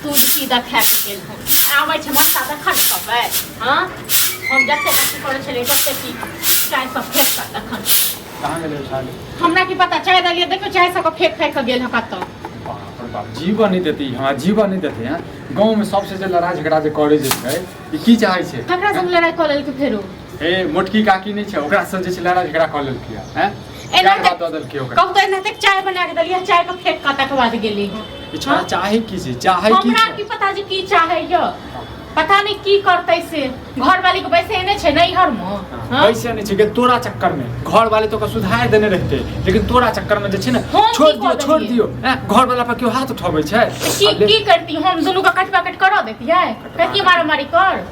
सूद की देखा के गेल हन। आबै छै मस्ता तखन कहबै। हँ, हम जते अथी करै छलियै तते की चाय सब फेंक कऽ तखन। कहाँ गेलै साले? हमरा की पता, चाय देलियै, देखियौ चाय सबके फेंक फाँकि कऽ गेल हँ कतऽ। बाप रे बाप, जीवन नहि देती, हमरा जीवन नहि देते हैं। गाँव में सबसे जे लड़ाई झगड़ा जे करे जे छै, ई की चाहे छै? ककरा संग लड़ाई कऽ लेलकै फेरो? ए मोटकी काकी नहि छै, ओकरा से जे छै लड़ाई झगड़ा कऽ लेलकै हैं। एना चारि बात दऽ देलकै ओकरा। कहू तऽ एनाहिते चाय बना के देलियै, चाय के फेंक कऽ तकर बाद गेली हँ। ई छोड़ा चाहे की छै, चाहे की हमरा छै? की पता जे की चाहे य, पता नहीं की करतै से। घर वाली के वैसे एने छै नैहर में। हाँ? वैसे नहीं छै के तोरा चक्कर में घर वाले तो सुधार देने रहते, लेकिन तोरा चक्कर में जे छै ने हम छोड़ की दियो, कऽ छोड़ देलियै? दियो। हैं, घर वाला पर केओ हाथ उठाबै छै? की आ ले- की करती हम दुनू के कटवा कट करऽ देतियै? कहतियै मारा मारी कर।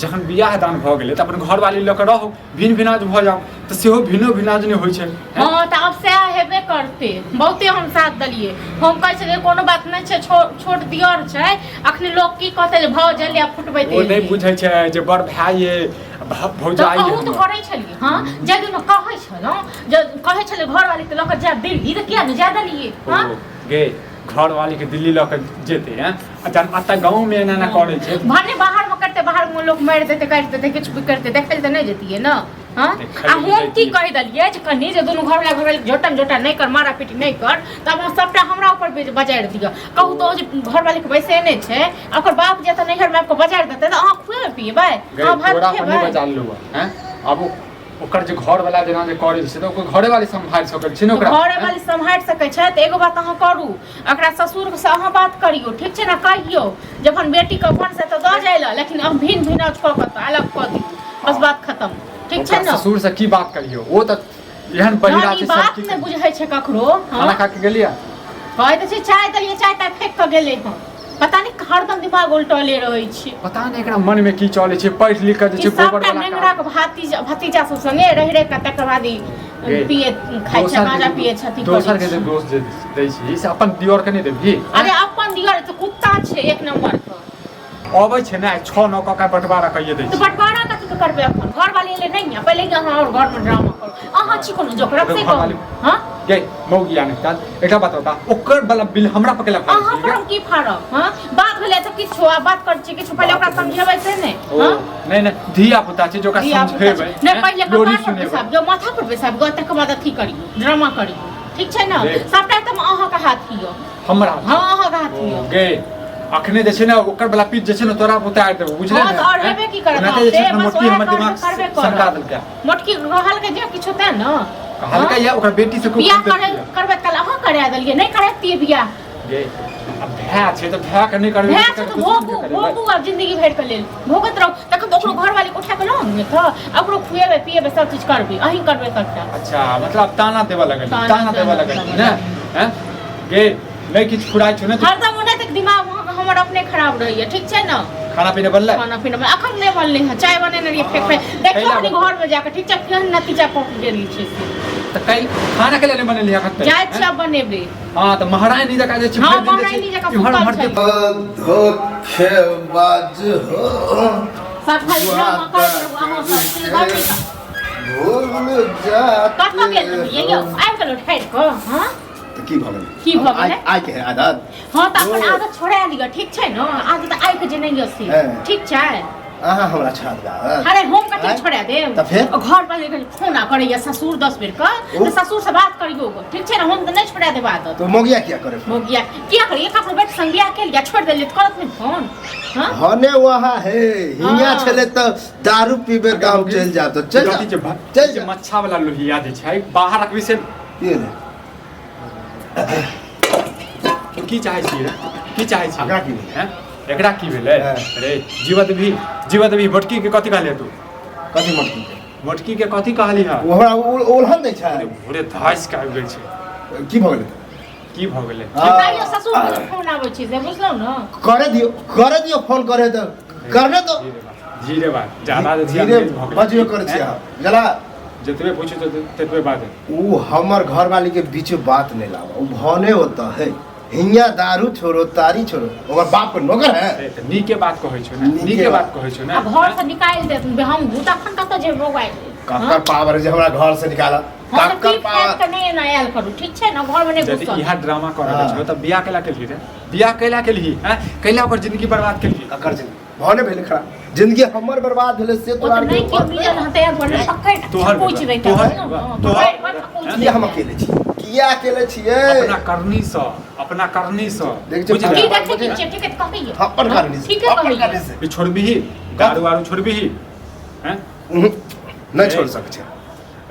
जखन बियाह दान भऽ गेलै तऽ अपन घरवाली लऽ कऽ रहू, भिन भिनाज भऽ जाउ तऽ सेहो भिनो भिनाज नहि होइ छै, हैं? हँ तऽ आब सएह हेबे करतै। बहुते हम साथ देलियै, हम कहै छलियै कोनो बात नहि छै, छोट दियर छै, अखनी लोक की कहतै जे भऽ गेलै आ फुटबैत ओ नहि एलियै। बुझै छै जे बड़ भाय ये भौजाइ तऽ ये अहूँ तऽ हमर। करै छलियै। हँ, जाहि दिन कहै छलहुँ जे कहै छलियै घरवाली तऽ लऽ कऽ जायब दिल्ली, तऽ किया नहि जाय देलियै? हँ ओ गे, घरवाली के दिल्ली लऽ कऽ जेतै? हैं, आ जहन एतऽ गाँवमे एना एना करै छै, भने बाहर में करते, बाहर में लोक मारि देते, काटि देते, किछु भी करते, देखै लए तऽ नहि जतियै ने। हँ, देखै आ लए हम की जैतियै। कहि देलियै जे कनि जे दुनू घरवला घरवाली झोटम झोटा नहि कर, मारा पीटी नहि कर, तब हम सबटा हमरा ऊपर बजारि दिअ। कहू तऽ ओ जे घरवालीके बैसे नहि छै, आ ओकर बाप जेतै नैहरमे आबि कऽ बजारि देतै तऽ अहाँ खुएबै पिएबै? गै, अहाँ भात तोरा पर नहि खेबै? बजाललौ हँ। आब ओकर जे घरवला जेना जे करै छै तऽ ओकर घरेवाली सम्हारि सकै छै ने ओकरा। घरे वाली सम्हारि सकै छै तऽ एगो बात अहाँ करू, एकरा ससुर से अहाँ बात करियौ, ठीक छै ने? कहियौ जे अपन बेटीके अपन से तऽ दऽ जाइ लए, लेकिन हम भिन भिनाउज कऽ कऽ तऽ अलग कऽ दियौ, बस बात खतम, ठीक छै ओकरा ने? ससुर से की बात करियौ, ओ तऽ एहन बहिरा जहन ई छै सब बात की नहि बुझै छै ककरो। खाना हँ, खा के गेलियै? कहै तऽ छै चाय देलियै, चाय ताय फेंक कऽ गेलै हँ। पता नहि हरदम दिमाग उल्टले रहै छै। पता नहि एकरा मन में की चलै छै, पढ़ि लिख कऽ जे ई छै गोबर सबटा वाला नेंगरा काज। के भातीजा भतीजा सब संगे रहि रहि कऽ तकर बाद ई गे, पिए खाइ छै, दोसर के गांजा जे- पिए छथि, दोसर के जे दोष जे दै छी से अपन दियर के नहि देबही? अरे अपन दियर तऽ कुत्ता छै एक नंबर के। अबै छै ने 6-9 कऽ के बंटवारा कहिए दै तऽ छै। बंटवारा कथी के करबै? अपन घर वाली एलै नहि ने, पहिले अहाँ और घर में ड्रामा करू। अहाँ छी कोनो जोकर से कहू? घरवाली- हँ गे मौगिया नहि चल, एकटा बात बता, ओकर वाला बिल हमरा पर केला फाड़ै अहाँ छी पर गे? हम की फाड़ब? हँ, बात भेलै तऽ किछु आ बात करै छी किछु, पहिले ओकरा समझेबै से नहि? ओ हँ नहि नहि, धिया पुता छै जे ओकरा धिया पुता समझेबै, छै। नहि हैं? पहिले लोरी कपार पर सुनेबै। बैसाब गो, माथा पर बैसाब गो, तकर बाद अथी करियौ, ड्रामा करियौ, ठीक छै ने? देख। सबटा एकदम अहाँके हाथ यऽ। हमरा हाथ? हँ, अहाँके हाथ ओ, यऽ। गे अखने जे छै ने ओकर वाला पीच जे छै ने तोरा उतारि देबो, बुझले हँ ने? तऽ आओर हैं? हेबे की करत? ओनाहिते जे छै से ने बस मोटकी ओएह हमर दिमाग करबे करब। सनका देलकै। मोटकी कहलकै जे किछु तें ने कहलकै या ओकर बेटी से बियाह करे करबै कल अहाँ करा देलियै, नहि करैतियै बियाह। गे अब भाय छै तऽ भाय के नहि करबै? भाय छै तऽ भोगू, भोगू आब जिंदगी भरि के लेल भोगैत रहू। तखन तऽ ओकरो घरवाली के उठा कऽ लऽ आनबै तऽ आ ओकरो खुएबै पिएबै, सब चीज करबै, अहीं करबै सबटा। अच्छा, मतलब ताना देबऽ लगल, ताना ताना देबऽ देबऽ लगल लगल। ने? हैं गे, नहि किछु फुराइ छौ ने तऽ? हरदम ओना तक दिमाग हमर अपने खराब रहैया, ठीक छै ने? खाना पीना बनलै? खाना पीना अखन नहि बनलै हँ, चाय बनेने रहियै, फेर फेर देखियौ कैला कनि बनतै? घर में जाकऽ, ठीक छै? केहन नतीजा पहुँच गेल छै से। तऽ काल्हि खाना के लेल नहि बनेलियै अखन तक? जाइ छियै आब बनेबै। हँ तऽ महारानी जकाँ जे छै हँ, भरि दिन जे महारानी छै, जकाँ इम्हर सुतल उम्हर के छलियै। धोखेबाज हो सब खाली ड्रामा करैत रहू अहाँ सब से घर नहि जाउ। भूल कतऽ गेल रहियै यौ? जाते। आबि गेलहुँ ठहरि कऽ? हँ तऽ की भऽ गेलै? की भऽ गेलै? आइ आइ के है आदत। हँ तऽ अपन आदत छोड़ा लिअ, ठीक छै ने? आदत आइ के जे नहि यऽ से हँ। ठीक छै? अहाँ हमरा छोड़ा देबै? अरे हम कथी आँय? छोड़ा देब? तऽ फेर? घर पर लेकिन फोन आ करैया ससुर 10 बेर कऽ, ओ? तऽ ससुर से बात करियौ गो, ठीक छै ने? हम तऽ नहि छोड़ा देब आदत। तो मोगिया किया करे फोन? मोगिया किया करिए? ककरो बेटी संग बियाह केलियै छोड़ि देलियै तऽ करत नहि फोन? हँ हने वहाँ हे हियाँ हँ। छलै तऽ दारू पीबे गाम चलि जाब तऽ चलि कथी जा छै चलि जे जा। मच्छा वाला लोहिया जे छै बाहर रखबी से की भेलै? तू की चाहै छी रे? की चाहै छी? एकरा की भेलै? हैं? एकरा की भेलै? हँ। रे जीवत भी, जीवत भी मोटकी के कथी कहलियै तू? कथी मोटकी के? मोटकी के कथी कहली हँ? ओ हमरा ओलहन दै छै। भोरे धासि के आबि गेल छै। की भऽ गेलै? की भऽ गेलै? हँ। तैयो ससुर के फोन आबै छै से बुझलहुँ ने? करे दियौ, करे दियौ फोन, करे तऽ करने तो। धीरे बात, धीरे बात, ज्यादा जे छै धीरे अंग्रेज भऽ गेलै। बजबे करै छी हैं? अहाँ जला। जतबे पूछू ततबे बात। उ हमर घरवाली के बीच बात नहीं लावा, उ भने होता है हियाँ दारू छोड़ो तारी छोड़ो, ओकर बाप के नौकर है। ए, तऽ नीके बात कहै छौ ने? नीके नीके बात। बात कहै छौ ने? आ घर से निकालि देत, हम भूत अखन कतऽ जेबै बौआ? ककर पावर जे हमरा घर से निकाला? हम तऽ ककर पी पावर? फाटि कऽ नहि एना आयल करू, ठीक छै ने? घरमे नहि यदि घुसल इहा ड्रामा करऽ के छौ तऽ बियाह केला केलही रे? बियाह कैला केलही हैं कैला ओकर जिंदगी बर्बाद केलही ककर जिंदगी भने भेलै खराब जिंदगी हमर बर्बाद भेलै से ओ तोरा तऽ नहि केओ मिलल हँ तैयार बनल पकड़ि तोहर पूछि दैत तोहर हँ, तोहर पकड़ि कऽ पूछि किया हम दैत। अकेले छी किया अकेले छियै अपना करनी सँ अपना करनी सँ देख छै, बुझलियै? की देखै की छियै ठीके तऽ कहैयै अपन करनी से ठीके अपन कहैयै करनी से ई छोड़बिही दारू वारू छोड़बिही हैं उहुं, नहि छोड़ सकै छै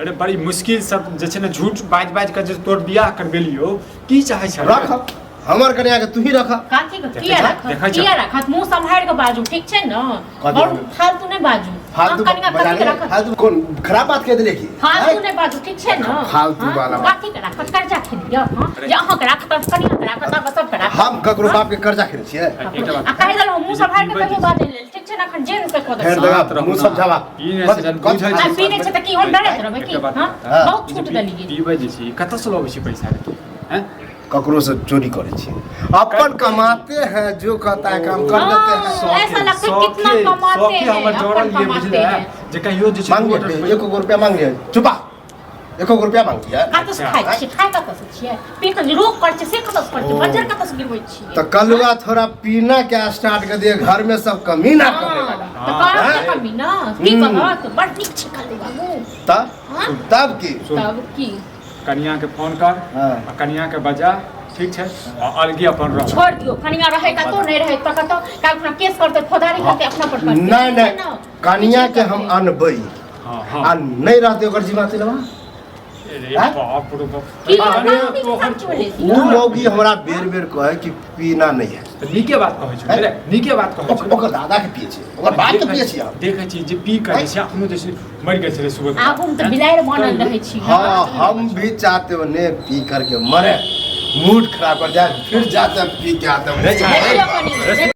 अरे बड़ी मुश्किल से जे छै ने झूठ बाजि बाजि कऽ जे तोर बियाह करबेलियौ की चाहै छै रख हमर कनिया के तू ही रख काथी के किया देखै राखत देखै किया राखत मुंह सम्हारि के बाजू ठीक छै ने कथी और फालतू नहि बाजू फालतू अहाँ कनिया बजा कथी के ले, राखत फालतू कोन खराब बात कह देले की फालतू नहि बाजू ठीक छै ने फालतू हाँ? वाला बात। कथी के राखत कर्जा खेलियै हँ जे अहाँ के राखत कनिया के राखत अहाँ सबके राखत हम ककरो बाप के कर्जा खेने छियै एकटा बात आ कहि देलहुँ मुंह सम्हारि के कहियो बाजै लेल ठीक छै ने अखन जेन से कऽ फेर देब दगा शांत रहू मुँह ना। समझावा ई नहि से जहन कथी- बुझै आ छी पीने छै तऽ की हम डरैत रहबै की एकटा बात हँ बता। बहुत छूट देलियै पीबै जे छी कतऽसँ लबै छी पैसा रे तू हैं ककरो से चोरी करे छी अपन कमाते हैं जो कहता है काम कर देते हैं हाँ, ऐसा लगता है कितना कमाते शौके हैं, हमर अपन जोड़ल ये कमाते बुझले हैं। जे कहियो जे छै मांग दू गोटा लिया एको गो रुपया मांग लिया चुपा एको गो रुपया मांग लिया कतऽ से खाइ छियै खाइ कतऽ से छियै पी कऽ जे रोग करै छियै से कतऽ से करै छियै बज्जर कतऽ से गिरबै छियै तो कलुआ थोड़ा पीना क्या स्टार्ट कर दिया घर में सब कमीना करने हाँ, लगा तऽ कहत हाँ। कमी ना की कहत बड़ नीक छै कल्लू बाबू तब हाँ तब की सुन तब की कनिया के फोन कर हाँ। आ कनिया के बजा ठीक छै आ अलगे अपन रह छोड़ दियो कनिया रहे कतौ नहीं रहे तऽ कतौ काल्हि अपना केस करते फौदारी करते अपना पर करते नहीं ठीक छै नहीं ने? कनिया के हम अनबै हाँ हाँ आ नहीं रहते ओकर जीवा तिलवा अरे हाँ? बाप रे बाप की अरे करबै? तोहर सब छोड़े उ मौगी हमरा बेर बेर कहे कि पीना नहीं है तऽ नीके बात कहै छौ रे नीके बात कहै छौ ओकर दादा के पिए छै ओकर बाप के पिए छै हम। देखै छी जे पी करै छै अखनो जे छै मरि गेल छलै सुबह आगू में तऽ बिलाड़ि बनल रहै छी हाँ हम भी चाहते हो ने पी करके मरे मूड खराब कर जाए फिर जाते हैं पी के आते हैं देखियौ कनी।